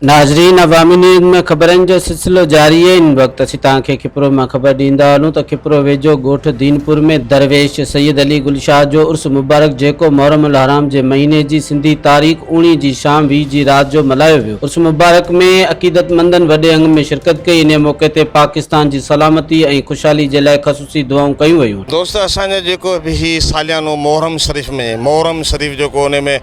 ناظرين عوامي نيوز ۾ خبرن جو سلسلو جاري آهي ان وقت اسين توهان کي کپرو مان خبر ڏيندا هلون ته کپرو ويجهو ڳوٺ دينپور ۾ درويش سيد علي گل شاهه جو عرس مبارڪ جيڪو محرم الحرام جي مهيني جي سنڌي تاريخ اوڻيهه جي شام 20 جي رات جو ملهايو ويو عرس مبارڪ ۾ عقيدتمندن وڏي انگ ۾ شرڪت ڪئي انهي موقعي تي پاڪستان جي سلامتي ۽ خوشحالي جي لاء خصوصي دعائون ڪيون ويون. دوست اسان جو جيڪو به هي ساليانو محرم شريف ۾ محرم شريف جيڪو انهي ۾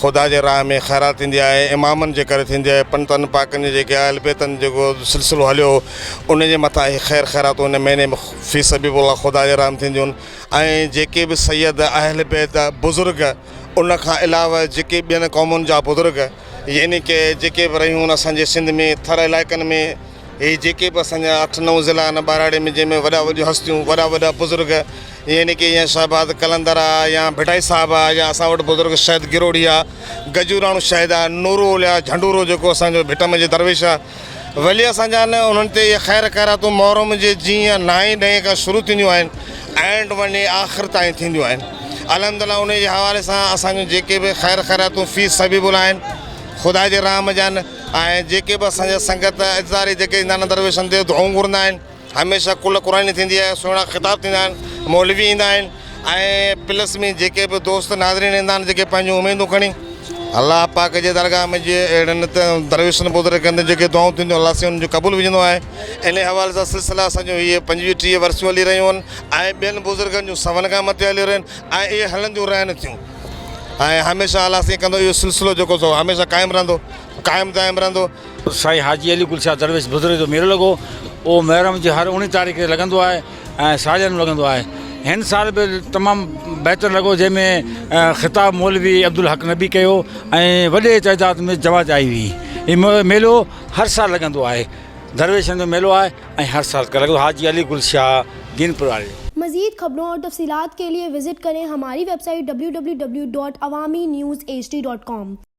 خدا جي راهه ۾ خيرات ٿيندي آهي، امامن جي ڪري ٿيندي آهي، پنجتن پاڪن جي جيڪي اهل بيتن جيڪو سلسلو هليو هو ان جي مٿان هي خير خيراتون ان مهيني ۾ في سبيل الله خدا جي راهه ۾ ٿينديون آهن ۽ جيڪي به سيد اهل بيت بزرگ ان کان علاوه جيڪي ٻين قومن جا بزرگ يعني ڪي جيڪي به رهيون اسان جي سنڌ ۾ ٿر علائقن ۾ هي جيڪي به اسان جا اٺ نو ضلعا آهن ٻهراڙي ۾ جنهن ۾ وڏا وڏيون هستيون وڏا وڏا بزرگ يعني ڪي يا شهباز قلندر آ يا ڀٽائي صاحب آ يا اسان وٽ بزرگ شهد گروڙي آ گجوراڻو شهد آ نورو اولياء جهنڊورو جيڪو اسان جو ڀٽ منجهه درويش آ ولي اسان جا آهن انهن تي اهي خير خيراتون محرم جي جيئن نائين ڏهين کان شروع ٿينديون آهن اينڊ وڃي آخر تائين ٿينديون آهن الحمدلله انهي جي حوالي سان اسان جون جيڪي به خير خيراتون في سبيل الله آهن خدا جي راهه منجهه آهن ۽ جيڪي به اسان جا سنگت اجزاري جيڪي ايندا آهن درويشن تي دعائون گهرندا آهن هميشه قل قرآني ٿيندي آهي سهڻا خطاب ٿيندا آهن مولوي ايندا آهن ۽ پلس ۾ جيڪي به دوست ناظرين ايندا آهن جيڪي پنهنجون اميدون کڻي الله پاڪ جي درگاهه ۾ جي اهڙن درويشن بزرگن تي جيڪي دعائون ٿينديون الله سائين انهن جو قبول وجهندو آهي ان حوالي سان سلسلا اسان جو هي 25 30 ورسيون هلي رهيون آهن ۽ ٻين بزرگن جون سون کان مٿي هلي رهيون آهن ۽ اهي هلنديون رهن ٿيون ۽ هميشه الله سائين ڪندو اهو سلسلو جيڪو سو هميشه قائم رهندو قائم دائم رهندو. سائين حاجي علي گل شاهه درويش بزرگ جو ميلو لڳو اهو محرم جي هر اوڻيهه تاريخ تي لڳندو آهي ۽ ساليانو لڳندو آهي هن سال به تمام بهتر لڳو جنهن ۾ خطاب مولوي عبدالحق نبي ڪيو ۽ وڏي تعداد ۾ جماعت آئي هئي هي ميلو هر سال لڳندو آهي درويشن جو ميلو آهي ۽ هر سال لڳندو حاجي علي گل شاهه دينپور واري جو. مزيد خبرون اور تفصيلات کے لئے وزٽ کرين ھماري web site www.awamiNewsHD.com.